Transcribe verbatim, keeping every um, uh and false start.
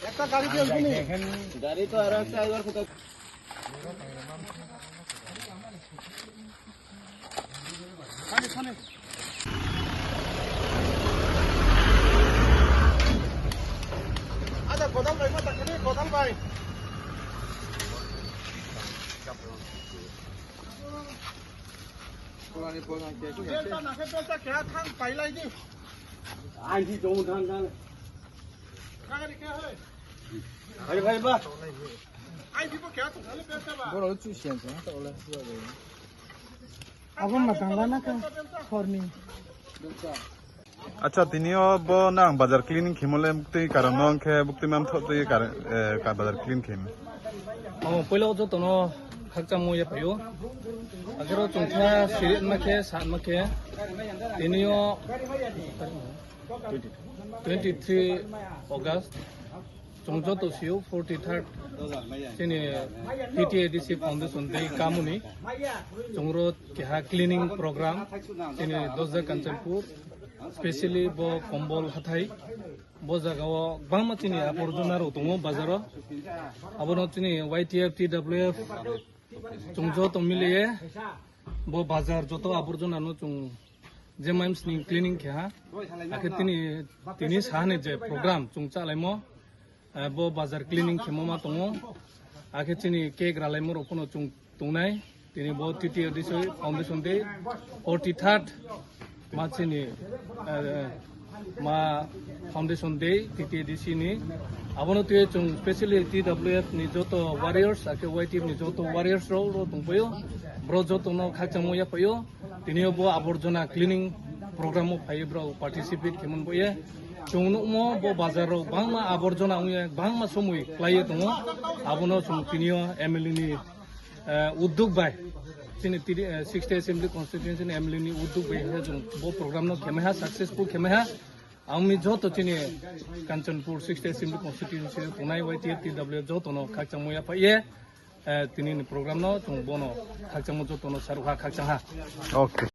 একটা গাড়ি দিয়ে আসবো নি? গাড়ি তো আর একটা একবার কোথাও। আচ্ছা, কোদাল ভাই, কোথায় গেলি? কোদাল ভাই। বেলটা নাকে বেলটা খেয়া থাং পাইলাই দি। আইছি, জমু থাং থাং। কাগারি কে হয়? আরে ভাই বা। আইছি বো খেয়া তো খালি বেলটা বা। Borok le chusiyan se, ha, ta ola. Abo ma tangla na ka khorni. Acha, tini o bo nang bazar cleaning khimole bukti karon no khe bukti mam thok twi kar-, eh, ka bazar clean khim. Oh, puila o joto no khakchangmo ya phaio. Agaro chungkha sirit ma khe, sat ma khe. Tini o twenty-three August. Chwng joto sio forty-third chini T T A D C Foundation Day kamuni chwngro keha cleaning program chini Dosda Kanchanpur, specially bo Kombol hathai, bo jagao bangma chini aborjona rok tongo bazaro, abono chini Y T F, T W F chwng joto miliye bo bazar joto aborjona no chwng je maimsni cleaning keha, akhe tini, tini sahani je program chwng chalaimo, eh, bo bazar cleaning khemo ma tongo. Akhe chini cake ralaimo rok phano chwng tongnai. Tini bo T T A D C Foundation Day, forty-third ma chini, eh, ma Foundation Day T T A D C ni. Abono twi chwng specially T W F ni joto warriors, akhe Y T F ni joto warriors rok, rok tongpaio. Bro joto no khakchangmo ya paio. Tini o bo aborjona cleaning program o phai bro participate khe mon bo ye. Chwng nukmo bo bazar rok bangma aborjona wngya bangma somoi klai tongo. Abono chwng tini o M L A ni, eh, uddog bai, chini tiri, eh, sixth Assembly Constituency ni M L A ni uddog bai khe chwng bo program no khemaiha, successful khemaiha. Ang mi joto chini Kanchanpur sixth Assembly Constituency tongnai Y T F T W joto no khakchangmo ya phai ye. Eh, tini ni program no chwng bono khakchangmo joto no saruha khakchangha. Okay.